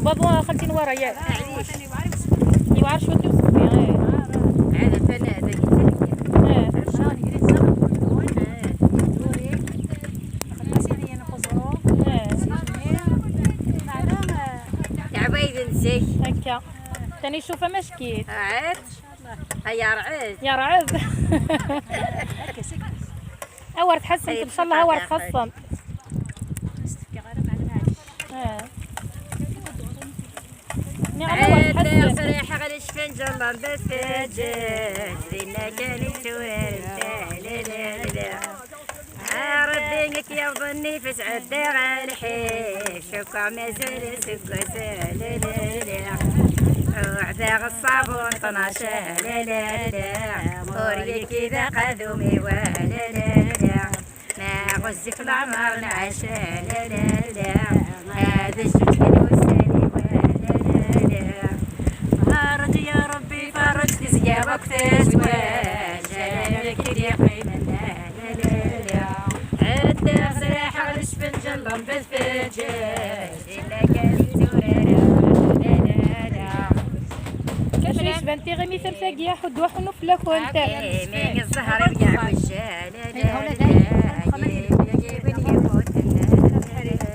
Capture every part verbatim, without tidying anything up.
Baba, xalti Nwara, ya. Yewɛer cwiṭ i useqqi, eh. Eh. Eh. Akka. Tani cufa mackit. Ay, yerɛed. Yerɛed. Awer tḥessem, ay, ncallah awer tḥessem. Eh. Nniɣ-am awer tḥessem. Friḥeɣ lecfenǧal n befeǧǧeǧ, dinna kan i tturaren talelele. Ṛebbi i k-yerḍen nnif-is ɛeddaɣ lḥif, cukkeɣ mazal aseggas, lalala. Uɛdaɣ ṣṣabun tnac, lalala. Ur yekki d aqadum-iw, lalala. Ma ɣezzif leɛmer nɛac, lalala. Ad jǧeǧ kan wussan-iw, lalala. Ferreǧ ya Ṛebbi, ferreǧ tizya akk tezwaǧ, ala nekk i d-yeqqimen, lalala. Ɛeddaɣ zriḥeɣ lecfenǧal n befeǧǧeǧ, dinna kan i tturaren, lalala. Acu yecban tiɣimit am tagi, aḥuddu aḥunnu fell-akent. Imi zzher-iw yeɛwej, lalala. Yiwen yemmuten, lalala.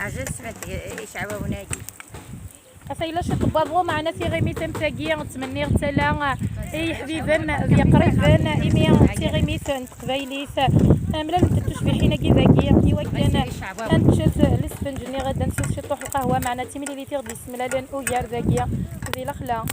Ɛjel sfent iceɛwawen-agi. Ata yella ciṭ n waḍu, meɛna tiɣimit am tagi, ttmenniɣ tala i yeḥbiben d yeqriben, imi d tiɣimit n teqbaylit. Mlalent tucbiḥin-agi dagi, iwakken ad neččet lesfenǧ-nni, ad d-nsus ciṭuḥ lqahwa, meɛna d timlilit i ɣ-d-yessemlalen ugar dagi di lexla.